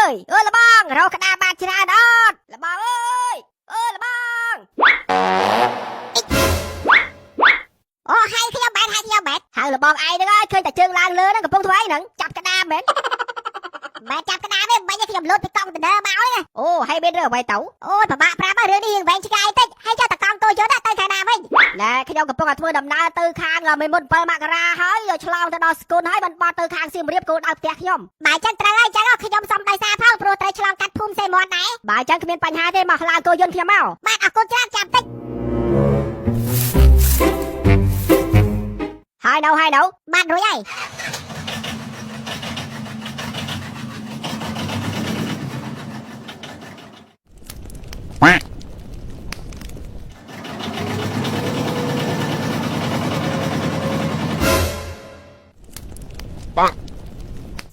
ើយអើលបងរកក្តារបានច្រើនអត់លបងអើយអើលបង អូហៅខ្ញុំបែនហៅខ្ញុំបែន ហៅលបងឯងហ្នឹងហើយឃើញតែជើងឡើងលើហ្នឹងកំពុងធ្វើអីហ្នឹងចាប់ក្តារមែន បែនចាប់ក្តារទេបាញ់ឲ្យខ្ញុំលោតពីកង់ទៅដើមកហ្នឹង អូហើយមានរឿងអ្វីទៅ អូយពិបាកប្រាប់ហើយរឿងនេះរឿងវែងឆ្ងាយតិចហើយចុះតកង់គោយន្តទៅខាងណាវិញ ណែខ្ញុំកំពុងតែធ្វើដំណើរទៅខាងមេមត់7មករាហើយឆ្លងទៅដល់ស្គនហើយបានបត់ទៅខាងសៀមរាបគោលដៅផ្ទះខ្ញុំ បើចឹងត្រូវហើយចឹងខ្ញុំសុំដោយសារផងព្រោះត្រូវឆ្លងកាត់ភូមិសេមន់ដែរ បើអញ្ចឹងគ្មានបញ្ហាទេមកឡើងគោយន្តខ្ញុំមក បាទអរគុណច្រើនចាំតិច ហើយនៅហើយនៅ បាទរួចហើយ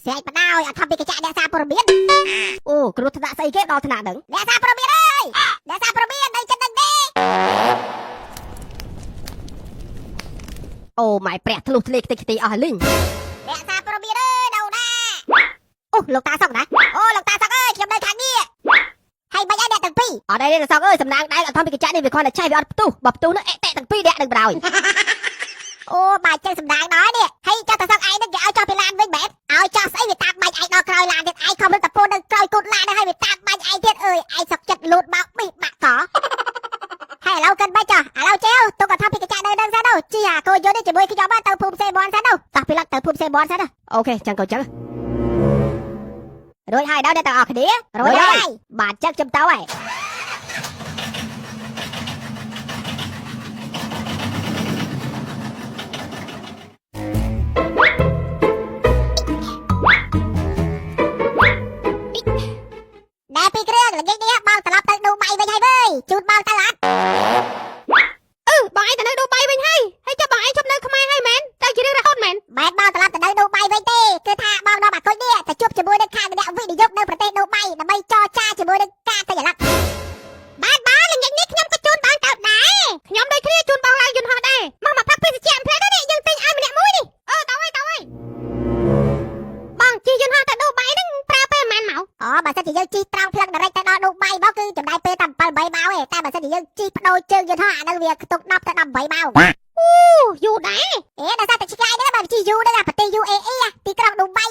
ស្រែកបដ ாய் អត់ថប់ពីកញ្ចក់អ្នកសារព័ត៌មាន អូគ្រោះថ្នាក់ស្អីគេដល់ថ្នាក់ហ្នឹង អ្នកសារព័ត៌មានអើយអ្នកសារព័ត៌មាននៅចិត្តនឹងទេ អូម៉ែព្រះធ្លុះធ្លេខ្ទេចខ្ទីអស់លីង អ្នកសារព័ត៌មានអើយនៅណាអូលោកតាសុកណាអូលោកតាសុកអើយខ្ញុំនៅខាងនេះហើយមិនអីអ្នកទាំងពីរ អត់អីទេសោកអើយសំណាងដែងអត់ថំពីកញ្ចក់នេះវាគ្រាន់តែឆេះវាអត់ផ្ទុះបើផ្ទុះនោះអេតេទាំងពីរអ្នកនឹងបដ ாய் អូបាយចឹងសំដាងដល់នេះហើយចុះតាសុកឯងនឹងគេឲ្យចុះពីឡានវិញបែបឲ្យចុះស្អីវាតាមបាញ់ឯងដល់ក្រោយឡានទៀតឯងខំរត់តពូននៅក្រោយគូតឡានហើយវាតាមបាញ់ឯងទៀតអើយឯងសុកចិត្តលូតមកប៊ីបាក់កហើយឥឡូវកិនបាច់ចុះឥឡូវចេវទុកអត់ថប់ពីកញ្ចក់នៅនឹងសិនទៅជីអាគោយន្តនេះជាមួយខ្ញុំទៅភូមិសេមន់សិនទៅតោះពីឡត់ទៅភូមិសេមន់សិនទៅ អូខេចឹងក៏ចឹងរួចហើយដល់អ្នកទាំងអស់គ្នា រួចហើយ បាទចឹងខ្ញុំទៅហើយ ណែពីគ្រឿងល្ងាចនេះបងត្រឡប់ទៅឌូបៃវិញហើយវើយជូនបងទៅអត់ អឺបងឯងទៅនៅឌូបៃវិញហើយហើយចុះបងឯងជប់នៅខ្មែរហើយមែនទៅជារឿងរហូតមែន បែបបងត្រឡប់ទៅនៅឌូបៃវិញទេគឺថាបងនាំអាគុជនេះទៅជួបជាមួយនឹងខាងអ្នកវិនិយោគនៅប្រទេសឌូបៃដើម្បីចរចាជាមួយនឹងការទិញអាឡឹក បានបានល្ងាចនេះខ្ញុំក៏ជូនបងទៅដែរខ្ញុំដូចគ្នាជូនបងឡើងយន្តហោះដែរមកមកផឹកភេសជ្ជៈផ្លែនេះយើងទិញឲ្យម្នាក់មួយនេះអឺទៅហើយទៅហើយបងជិះយន្តហោះទៅឌូបៃហ្នឹងប្រើពេលប៉ុន្មានម៉ោង អូបើសិនជាយើងជិះត្រង់ផ្លឹងដរិចទៅដល់ឌូបៃមកគឺចំណាយពេលតែ7 8ម៉ោងឯងតែបើសិនជាយើងជិះបដូរជើងយន្តហោះអាហ្នឹងវាខ្ទង់10ទៅ18ម៉ោង អូយូរដែរ អេដោយសារតែឆ្ងាយហ្នឹងបើជិះយូរហ្នឹងអាប្រទេស UAE ទីក្រុងឌូបៃ